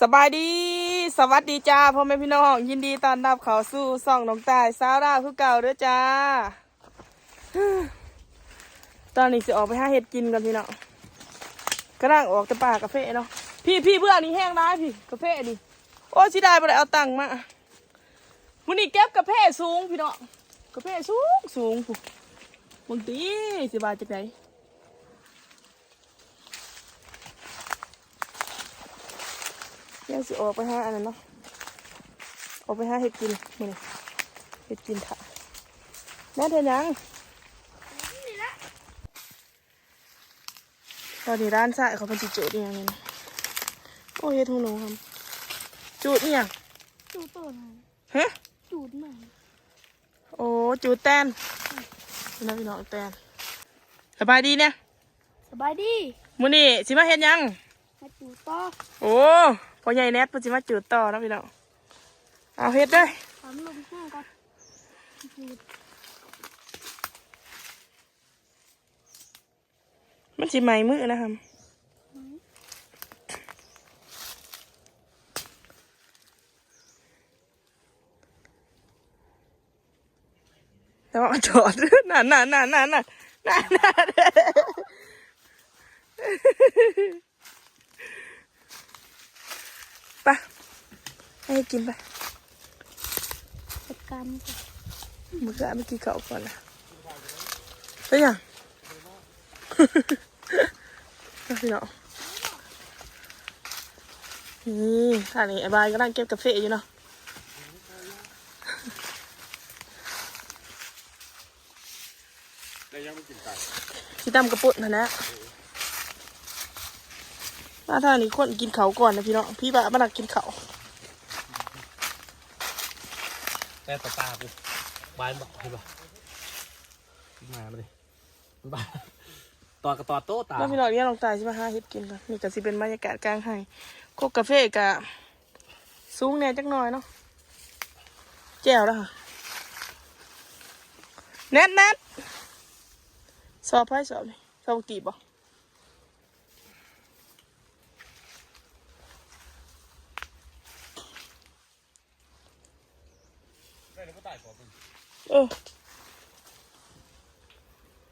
ສະບາຍດີ ສະຫວັດດີຈ້າ ພໍ່ແມ່ພີ່ນ້ອງ ຍິນດີຕ້ອນຮັບເຂົ້າສູ່ຊ່ອງນ້ອງຕ່າຍຊາວລາວຄືເກົ່າເດີຈ້າ. ຕອນນີ້ຊິອອກໄປຫາເຮັດກິນກ່ອນພີ່ນ້ອງ ກຳລັງອອກແຕ່ປ່າກາເຟເນາະ. ພີ່ ພີ່ ເບື້ອງນີ້ແຮງຫຼາຍ ພີ່ ກາເຟນີ້. ໂອ້ ເສຍດາຍບໍ່ໄດ້ເອົາຕັງມາ. ມື້ນີ້ເກັບກາເຟສູງພີ່ນ້ອງ ກາເຟສູງສູງພຸ້ນ. ເບິ່ງຕິ ຊິວ່າຈັ່ງໃດ. ຍັງຊິອອກໄປຫາອັນນັ້ນເນາະ ອອກໄປຫາເຮັດກິນມື້ນີ້ ເຮັດກິນຖ້າ. ແມ່ນເຮັດຫຍັງ? ຕອນນີ້ຫຼານຊາຍເຂົາເພິ່ນຊິຈູດອີ່ຫຍັງນີ້ນະ. ໂອ້ ເຮັດຫູໜູ ຫຳ ຈູດອີ່ຫຍັງ? ຈູດໂຕນັ້ນ. ຮະ? ຈູດມັນ. ໂອ້ ຈູດແຕນ. ອືມ ພີ່ນ້ອງ ພີ່ນ້ອງ ແຕນ. ສະບາຍດີແດ່. ສະບາຍດີ. ມື້ນີ້ຊິມາເຮັດຫຍັງ? ມາຈູດຕໍ່. ໂອ້ ພໍ່ໃຫຍ່ແນັດເພິ່ນຊິມາຈູດຕໍ່ເນາະພີ່ນ້ອງ. ເອົາເຮັດເດີ້. ທຳລົມແຮງກ່ອນ. ຈູດ. ມັນຊິໄໝ້ມືນະຫຳ. ແຕ່ວ່າມັນຈອດ ນັ້ນໆໆໆໆ ນັ້ນໆ. ໄປ ໃຫ້ກິນໄປ ຈັດການມັນກ່ອນ. ມື້ຄືໄປກິນເຂົ້າກ່ອນນະ. ເປັນຫຍັງ? ພີ່ນ້ອງ ນີ້ ອັນນີ້ອ້າຍບາຍກຳລັງເກັບກາເຟຢູ່ເນາະ. ໄດ້ຍັງບໍ່ກິນໄກ່? ຊິຕຳກະປຸ້ນຫັ້ນແຫຼະ. ມາທາງນີ້ຄົນກິນເຂົ້າກ່ອນນະພີ່ນ້ອງ ພີ່ບາມານັ່ງກິນເຂົ້າ. ແຕ່ປາປາກູ ບາຍບໍ່ ເຫັນບໍ່? ມາບໍ່ໄດ້ ບາຍ ຕອດກະຕອດໂຕຕາ. ແລ້ວພີ່ນ້ອງ ດຽວນ້ອງຕ່າຍຊິມາຫາເຮັດກິນກ່ອນ. ນີ້ກະຊິເປັນບັນຍາກາດກາງໄຮ່ ກົກກາເຟກະ ສູງແດ່ຈັກໜ້ອຍເນາະ. ແຈ່ວລະຫະ ແນັດ ແນັດ ສອບໃຜສອບນີ້? ສອບບັກຕີບບໍ່? ເອີ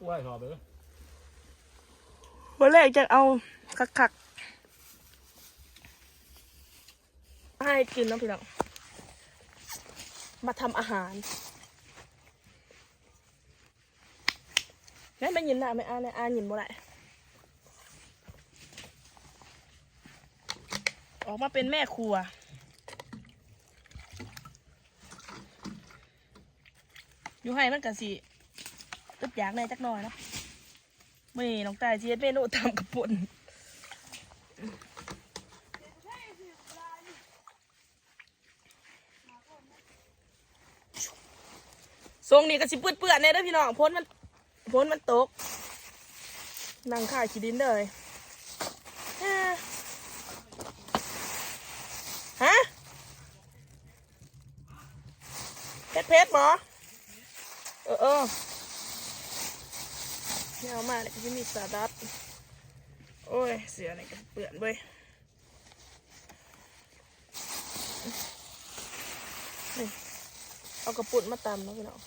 ໄວ້ສອບເດີ. ມື້ແລກຈະເອົາຄັກໆ ໃຫ້ກິນເນາະພີ່ນ້ອງ ມາທຳອາຫານ. ແມ່ນໄດ້ຍິນນະ ແມ່ອາ ແມ່ອາຍິນບໍ່ໄດ້ ອອກມາເປັນແມ່ຄົວ. ຢູ່ໄຮ່ມັນກະຊິອຶດຢາກແດ່ຈັກໜ້ອຍເນາະ. ມື້ນີ້ນ້ອງຕ່າຍຊິເຮັດເມນູຕຳກະປຸ້ນ. ຊ່ວງນີ້ກະຊິເປື້ອນໆແດ່ເດີພີ່ນ້ອງ ຝົນມັນ ຝົນມັນຕົກ ນັ່ງຄາຍຂີ້ດິນເລີຍ. ຮະ? ເຜັດໆບໍ່? ເອີໆ ແນວມານີ້ກະຊິມີສະຫຼັດ. ໂອ້ຍ ເສື້ອນີ້ກະເປື້ອນເວີຍ. ນີ້ ເອົາກະປຸ້ນມາຕຳເນາະພີ່ນ້ອງ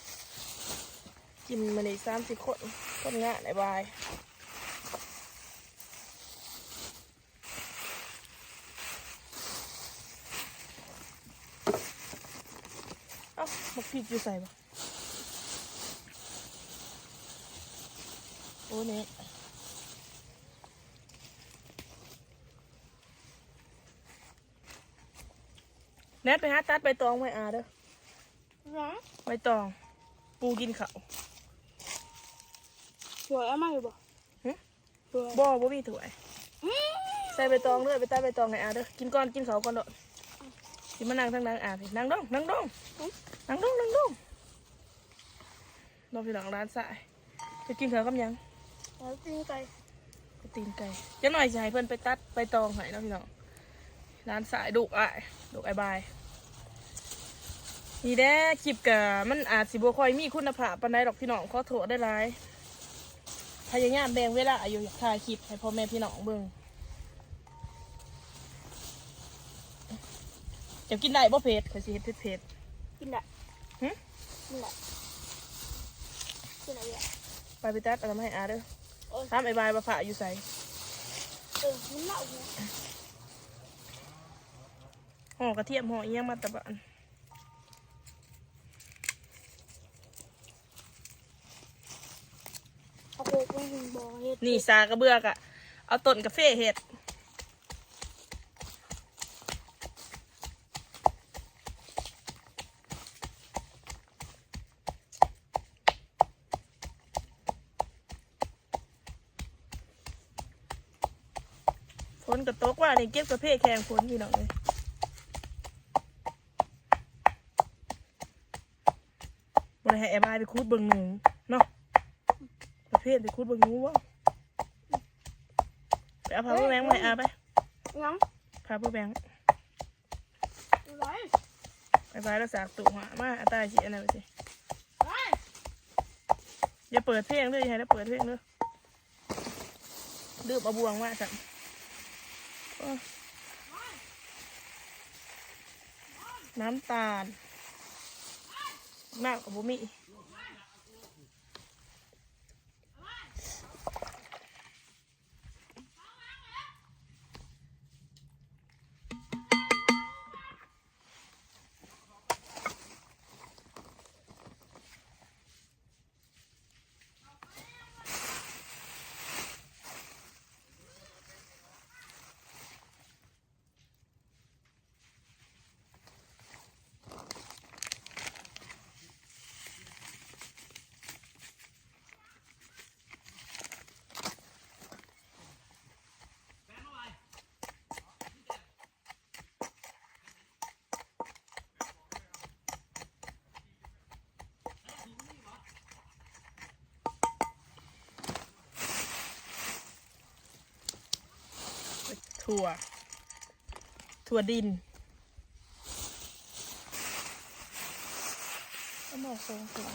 ກິນມື້ນີ້ສາມສີ່ຄົນ ຄົນງານອ້າຍບາຍ. ເອົ້າ ໝາກພິກຢູ່ໃສວະ? ໂອ້ ນີ້ ແນັດໄປຫາຕັດໃບຕອງໃຫ້ອາເດີ. ຫຍັງ? ໃບຕອງ ປູກິນເຂົ້າ. ຖ້ວຍເອົາມາຢູ່ບໍ່? ຫຶ? ຖ້ວຍ ບໍ່ ບໍ່ມີຖ້ວຍ. ອືມ ໃສ່ໃບຕອງເດີ ໄປຕັດໃບຕອງໃຫ້ອາເດີ. ກິນກ່ອນ ກິນເຂົ້າກ່ອນໂລດ. ຊິມານັ່ງທາງຫຼັງອາພີ້. ນັ່ງລົງ ນັ່ງລົງ ນັ່ງລົງ ນັ່ງລົງ. ນ້ອງພີ່ນ້ອງ ຫຼານຊາຍ ຈະກິນເຂົ້າກັບຫຍັງ? ເອົາຕີນໄກ່ ເອົາຕີນໄກ່. ຈັກໜ້ອຍຊິໃຫ້ເພິ່ນໄປຕັດໃບຕອງໃຫ້ເນາະພີ່ນ້ອງ. ຫຼານຊາຍ ລູກອ້າຍ ລູກອ້າຍບາຍ. ນີ້ແຫຼະ ຄລິບກະມັນອາດຊິບໍ່ຄ່ອຍມີຄຸນນະພາບປານໃດດອກພີ່ນ້ອງ ຂໍໂທດຫຼາຍໆ. ພະຍາຍາມແບ່ງເວລາຢູ່ ຢາກຖ່າຍຄລິບໃຫ້ພໍ່ແມ່ພີ່ນ້ອງເບິ່ງ. ເຈົ້າກິນໄດ້ບໍ່ເຜັດ? ຂ້ອຍຊິເຮັດເຜັດໆ. ກິນໄດ້. ຫຶ? ກິນໄດ້. ກິນໄດ້ຢູ່. ໄປ ໄປຕັດເອົາມາໃຫ້ອາເດີ. ໂອ້ຍ ຖາມອ້າຍບາຍວ່າຜ້າຢູ່ໃສ? ເອີ ມັນເນົ່າຢູ່. ຫໍ່ກະທຽມຫໍ່ອີ່ຫຍັງມາແຕ່ບ້ານ. ເອົາໂຄກໄວ້ໃຫ້ບໍ່ເຮັດ. ນີ້ ສາກະເບືອກະເອົາຕົ້ນກາເຟເຮັດ. ຝົນກະຕົກ ວ່ານີ້ເກັບກາເຟແຂ່ງຝົນ ພີ່ນ້ອງເອີຍ. ບໍ່ໄດ້ໃຫ້ອ້າຍບາຍໄປຂຸດເບິ່ງໜູເນາະ. ປະເພດໄປຂຸດເບິ່ງໜູບໍ່? ໄປເອົາຜ້າເບີແບງມາໃຫ້ອາໄປ. ຫຍັງ? ຜ້າເບີແບງ. ໄປ ໄປແລ້ວສາກຕູ້ຫາມາ ອາຕາຍຊິອັນນັ້ນຊິ. ໄປ ຢ່າເປີດເພງເດີ ຢ່າໃຫ້ລາວເປີດເພງເດີ. ລືມເອົາບ່ວງມາຊ້ຳ. ໂອ້ ນ້ຳຕານ ນ້ຳກະບໍ່ມີ. ຖົ່ວ ຖົ່ວດິນ ເອົາມາສອງຖົ່ວ.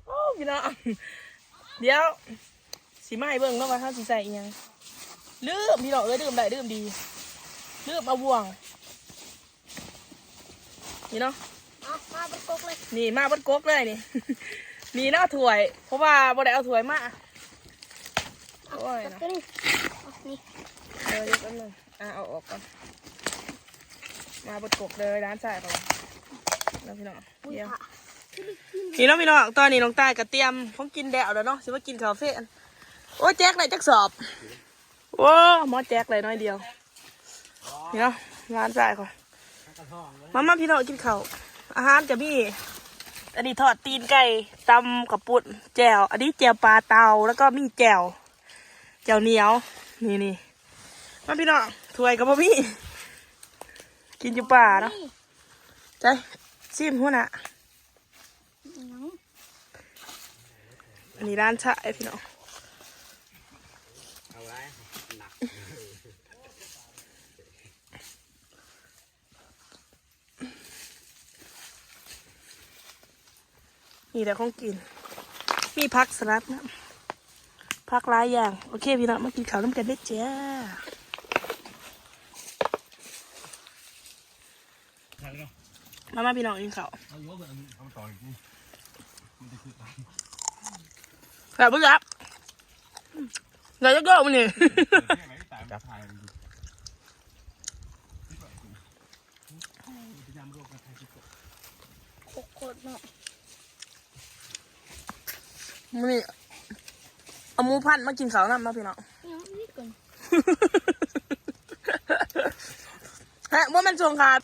ໂອ້ ພີ່ນ້ອງ ດຽວຊິມາໃຫ້ເບິ່ງເນາະວ່າເຮົາຊິໃສ່ອີ່ຫຍັງ. ລືມ ພີ່ນ້ອງເອີຍ ລືມໄດ້ລືມດີ ລືມເອົາບ່ວງ. ນີ້ເນາະ ເອົາມາເບິດກົກເລີຍ ນີ້ມາເບິດກົກເລີຍນີ້. ນີ້ເນາະຖ້ວຍ ເພາະວ່າບໍ່ໄດ້ເອົາຖ້ວຍມາ. ໂອ້ຍ ເອົາໂຕນີ້ ເອົານີ້ ເອີ ດຽວແປັບໜຶ່ງ ອ່າ ເອົາອອກກ່ອນ. ມາເບິດກົກເລີຍ ຫຼານຊາຍເຂົາເນາະ ພີ່ນ້ອງ. ດຽວ ນີ້ເນາະ ພີ່ນ້ອງ ຕອນນີ້ນ້ອງຕາຍກະຕຽມຂອງກິນແລ້ວແລ້ວເນາະ ຊິມາກິນເຂົ້າເຟນ. ໂອ້ຍ ແຈກໄດ້ຈັກສອບ? ໂອ້ ໝໍແຈກໄດ້ໜ້ອຍດຽວ. ນີ້ເນາະ ຫຼານຊາຍຂ້ອຍ ມາ ມາ ພີ່ນ້ອງ ກິນເຂົ້າ. ອາຫານກະມີ ອັນນີ້ທອດຕີນໄກ່ ຕຳເຂົ້າປຸ້ນ ແຈ່ວ ອັນນີ້ແຈ່ວປາເຕົາ ແລ້ວກໍມີແຈ່ວ ແຈ່ວໜຽວ. ນີ້ໆ ມາ ພີ່ນ້ອງ ຖ້ວຍກະບໍ່ມີ ກິນຢູ່ປ່າເນາະ. ໃຈ ຊີມຫົວໜ້າ. ອັນນີ້ຮ້ານຊາຍ ພີ່ນ້ອງ. ນີ້ແຫຼະຂອງກິນ ມີຜັກສະຫຼັດນຳ ຜັກຫຼາຍຢ່າງ. ໂອເຄ ພີ່ນ້ອງ ມາກິນເຂົ້ານຳກັນເດີຈ້າ. ມາ ມາ ພີ່ນ້ອງ ກິນເຂົ້າ. ແຊບບໍ່ແຊບ? ໄດ້ຈັກໂລມື້ນີ້? ໂຄດໆເນາະ. ມື້ນີ້ເອົາໝູພັນມາກິນເຂົ້ານຳເນາະ ພີ່ນ້ອງ. ແຮະ ບໍ່ແມ່ນສົ່ງຂາດ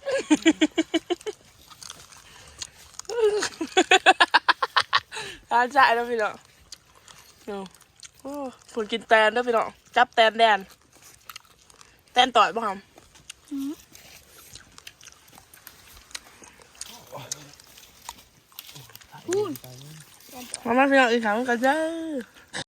ຮ້ານຊາຍເນາະ ພີ່ນ້ອງ. ໂອ້ ເພິ່ນກິນແຕນເດີ ພີ່ນ້ອງ ຈັບແຕນແດນ. ແຕນຕອດບໍ່ຫຳ? ອືມ ມາ ມາ ພີ່ນ້ອງ ກິນເຂົ້ານຳກັນເດີ.